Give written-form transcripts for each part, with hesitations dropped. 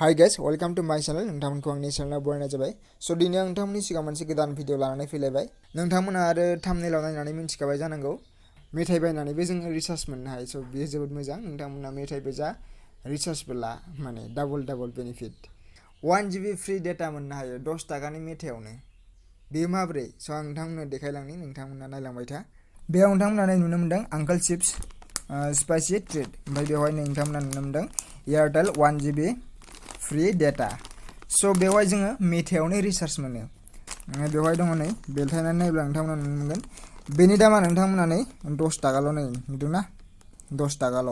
Hi guys, welcome to my channel. नोंथांमोनखौ आंनि चेनेलाव बरायनाय जाबाय। स' दिनै आं नोंथांमोननि सिगाङाव मोनसे गोदान भिडिअ लानानै फैलायबाय। नोंथांमोना आरो थाम्बनेइलाव नायनानै मिन्थिखाबाय जानांगौ। मेथाइ बायनानैबो जोङो रिचार्ज मोननो हायो। स' बेयो जोबोद मोजां। नोंथांमोना मेथाइबो जा रिचार्जबो ला माने double benefit. 1 GB free data मोननो हायो 10 टाकानि मेथाइयावनो। बेयो माबोरै? स' आं नोंथांमोननो देखायलांनि नोंथांमोना नायलांबाय था। बेयाव नोंथांमोना नुनो मोनदों आंकोल चिप्स स्पाइसि ट्रिट। ओमफ्राय बेवहाय नोंथांमोना नुनो मोनदों एयारटेल 1 GB फ्रि डेटा। स' बेवहाय जोङो मेथाइयावनो रिचार्ज मोनो। बेवहाय दङ नै बेलथायनानै नायब्ला नोंथांमोना नुनो मोनगोन। बेनि दामा नोंथांमोना नै 10 टाकाल' नै नुदोंना 10 टाकाल'।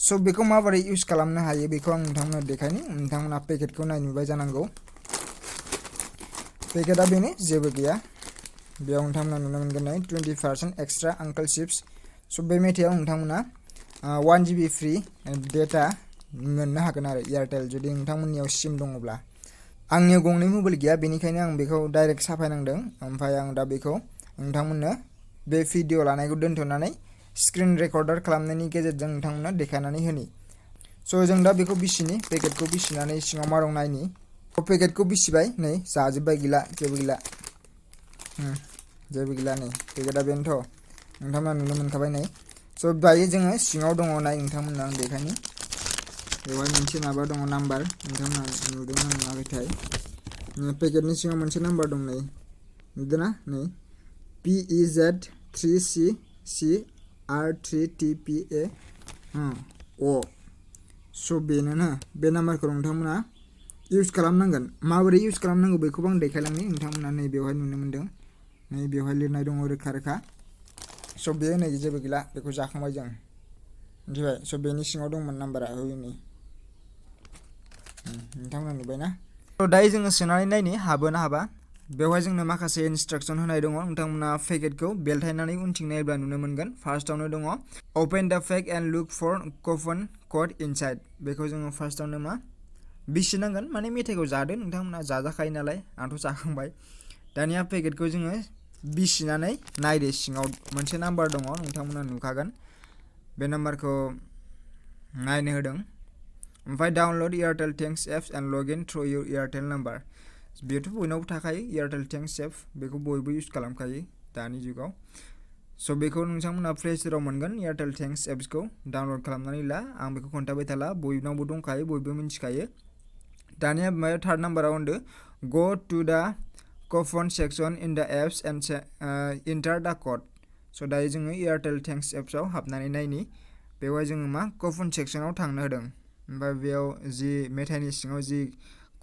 स' बेखौ माबोरै इउज खालामनो हायो बेखौ आं नोंथांमोना देखायनि। नोंथांमोना पेकेटखौ नाय नुबाय जानांगौ। पेकेटआ बेनो जेबो गैया। बेयाव नोंथांमोना नुनो मोनगोन नै 20% एक्सट्रा आंकोल चिप्स। स' बे मेथाइयाव नोंथांमोना 1 GB फ्रि डेटा मोननो हागोन आरो एयारटेल जुदि नोंथांमोननियाव सिम दङब्ला। आंनियाव गंनै मबाइल गैया बेनिखायनो आं बेखौ डाइरेक्ट साफायनांदों। ओमफ्राय आं दा बेखौ नोंथांमोननो बे भिडिअ लानायखौ दोन्थ'नानै स्क्रिन रेकर्डार खालामनायनि गेजेरजों नोंथांमोननो देखायनानै होनि। स' जों दा बेखौ बिसिनि पेकेटखौ बिसिनानै सिङाव मा दं नायनि। पेकेटखौ बिसिबाय नै जाजोब्बाय गैला जेबो गैला। जेबो गैला नै पेकेटआ बेनोथ' नोंथांमोना नुनो मोनखाबाय नै। स' दायो जोङो सिङाव दङ नाय नोंथांमोननो आं देखायनि। बेवहाय मोनसे माबा दङ नाम्बार नोंथांमोना नुदोंना नुवाखैथाय। पेकेटनि सिङाव मोनसे नाम्बार दं नै नुदोंना नै PEZ3CCR3TPA अ। स' बेनो बे नाम्बारखौ नोंथांमोना इउज खालामनांगोन। माबोरै इउज खालामनांगौ बेखौबो आं देखायलांनि। नोंथांमोना नै बेवहाय नुनो मोनदों नै बेवहाय लिरनाय दङ रोखा रोखा। स' बेयो नै जेबो गैला बेखौ जाखांबाय जों मिथिबाय। स' बेनि सिङाव दंमोन नाम्बारा नै नोंथांमोना नुबायना। स' दायो जोङो सोनानै नायनि हाबो ना हाबा। बेवहाय जोंनो माखासे इनस्ट्राक्सन होनाय दङ। नोंथांमोना पेकेटखौ बेलथायनानै उनथिं नायोब्ला नुनो मोनगोन। फार्स्टआवनो दङ open the pack and look for coupon code inside. बेखौ जोङो फार्स्टआवनो मा बिसिनांगोन माने मेथाइखौ जादो नोंथांमोना जाजाखायो नालाय आंथ' जाखांबाय। दानिया पेकेटखौ जोङो बिसिनानै नायदो सिङाव मोनसे नाम्बार दङ नोंथांमोना नुखागोन। बे नाम्बारखौ नायनो होदों। ओमफ्राय download Airtel thanks apps and log in through your Airtel number. बेथ' बयनावबो थाखायो एयारटेल थेंक्स एप बेखौ बयबो इउज खालामखायो दानि जुगाव। स' बेखौ नोंथांमोना प्ले स्ट'राव मोनगोन एयारटेल थेंक्स एप्सखौ डाउनलड खालामनानै ला। आं बेखौ खोन्थाबाय थाला बयनावबो दंखायो बयबो मिन्थिखायो। दानिया मायाव थार्ड नाम्बाराव होनदो गो टु दा कुपन सेक्सन इन दा एप्स एन्ड इन्टार दा कड। स' दायो जोङो एयारटेल थेंक्स एप्सआव हाबनानै नायनि। बेवहाय जोङो मा कुपन सेक्सनाव थांनो होदों। ओमफ्राय बेयाव जि मेथाइनि सिङाव जि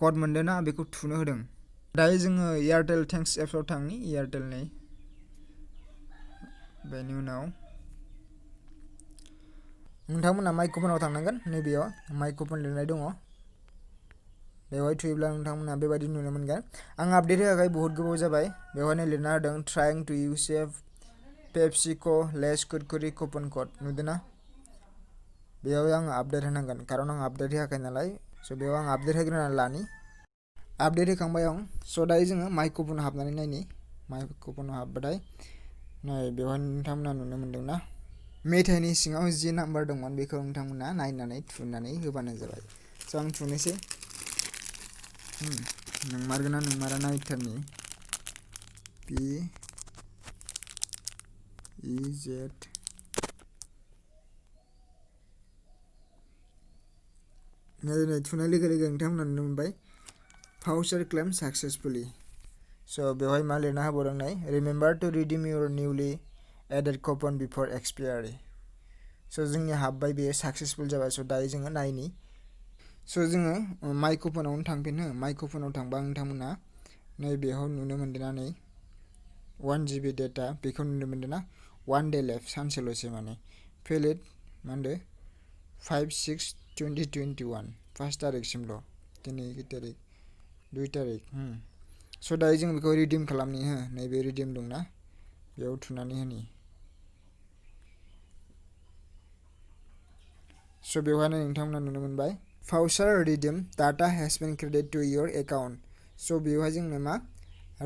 कड मोनदों ना बेखौ थुनो होदों। दायो जोङो एयारटेल थेंक्स एप्सआव थांनि एयारटेलनि। बेनि उनाव नोंथांमोना माइ कुपनाव थांनांगोन। नैबेयाव माइ कुपन लिरनाय दङ। बेवहाय थुयोब्ला नोंथांमोना बेबायदि नुनो मोनगोन। आं आपडेट होआखै बहुद गोबाव जाबाय। बेवहायनो लिरना होदों ट्राइं टु इउज ए पेप्सिक' लेस कुरकुरि कुपन कड नुदोंना। बेयाव आङो आपडेट होनांगोन खारन आं आपडेट होआखै नालाय। स' बेयाव आं आपडेट होग्रोनानै लानि। आपडेट होखांबाय आं। स' दायो जोङो माइ कुपनाव हाबनानै नायनि। माइ कुपनाव हाबबाथाय नै बेवहाय नोंथांमोना नुनो मोनदोंना मेथाइनि सिङाव जि नाम्बार दंमोन बेखौ नोंथांमोना नायनानै थुनानै होबानो जाबाय। स' आं थुनोसै। नोंमारगोना नोंमारा नायथारनि PEZ नै थुनाय लोगो लोगो नोंथांमोना नुनो मोनबाय भाउचार क्लेम साक्सेसफुलि। स' बेवहाय मा लिरना होबावदों नै remember two redeem इउर निउलि added coupon बिफोर एक्सपायारि। स' जोंनि हाबबाय बेयो साक्सेसफुल जाबाय। स' दायो जोङो नायनि। स' जोङो माइ कुपनावनो थांफिनो। माइ कुपनाव थांबा नोंथांमोना नै बेयाव नुनो मोनदों ना नै 1 GB डेटा बेखौ नुनो मोनदों ना 1 डे लेफ्ट सानसेल'सै माने भेलिड मा होनदो 5/6/2021 1 तारिखसिमल'। दिनै खै तारिख 2 तारिख। स' दायो जों बेखौ रिडिम खालामनि नैबे रिडिम दंना बेयाव थुनानै होनि। स' बेवहायनो नोंथांमोना नुनो मोनबाय voucher redeem data has been credit to your account. स' बेवहाय जोंनो मा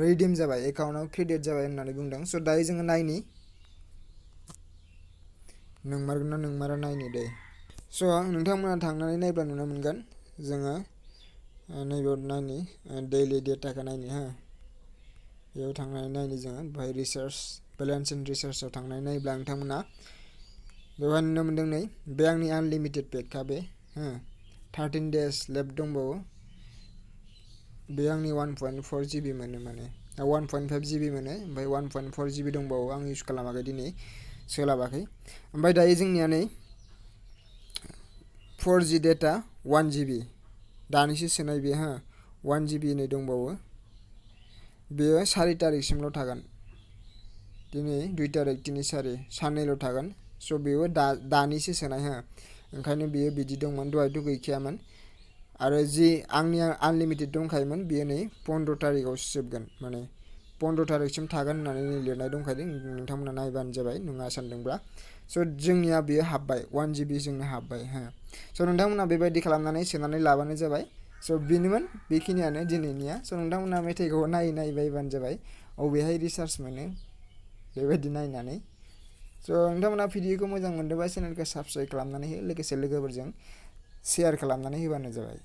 रिडिम जाबाय एकाउन्टआव क्रेडिट जाबाय होननानै बुंदों। स' दायो जोङो नायनि नोंमारगोन ना नोंमारा नायनि दे। स' नोंथांमोना थांनानै नायब्ला नुनो मोनगोन जोङो नैबेयाव नायनि दैलि डेटाखौ नायनि हो बेयाव थांनानै नायनि जोङो ओमफ्राय रिसार्च बेलेन्स एन्ड रिसार्चआव थांनानै नायोब्ला नोंथांमोना बेवहाय नुनो मोनदों नै बे आंनि आनलिमिटेड पेकखा बे हो 13 days लेफ्ट दंबावो बे आंनि 1.4 GB मोनो माने 1.5 GB मोनो ओमफ्राय 1.4 GB दंबावो आं इउज खालामाखै दिनै सोलाबाखै ओमफ्राय दायो जोंनिया नै 4G डेटा 1 GB दानिसो सोनाय बे हो 1 GB नै दंबावो बेयो 4 तारिखसिमल' थागोन दिनै 2 तारिख 3 4 साननैल' थागोन स' बेयो दानिसो सोनाय हो ओंखायनो बेयो बिदि दंमोन दहायथ' गैखायामोन आरो जि आंनि आनलिमिटेड दंखायोमोन बेयो नै 15 तारिखआवसो जोबगोन माने 15 तारिखसिम थागोन होननानै लिरनाय दंखायो नोंथांमोना नायबानो जाबाय नङा सानदोंब्ला स' जोंनिया बेयो हाबबाय 1 GB जोंनो हाबबाय हो स' नोंथांमोना बेबायदि खालामनानै सोनानै लाबानो जाबाय स' बेनोमोन बेखिनियानो दिनैनिया स' नोंथांमोना मेथाइखौ नायबानो जाबाय अबेहाय रिसार्च मोनो बेबायदि नायनानै स' नोंथांमोना भिडिअखौ मोजां मोनदोंबा चेनेलखौ साबस्क्राइब खालामनानै हो लोगोसे लोगोफोरजों शेयार खालामनानै होबानो जाबाय।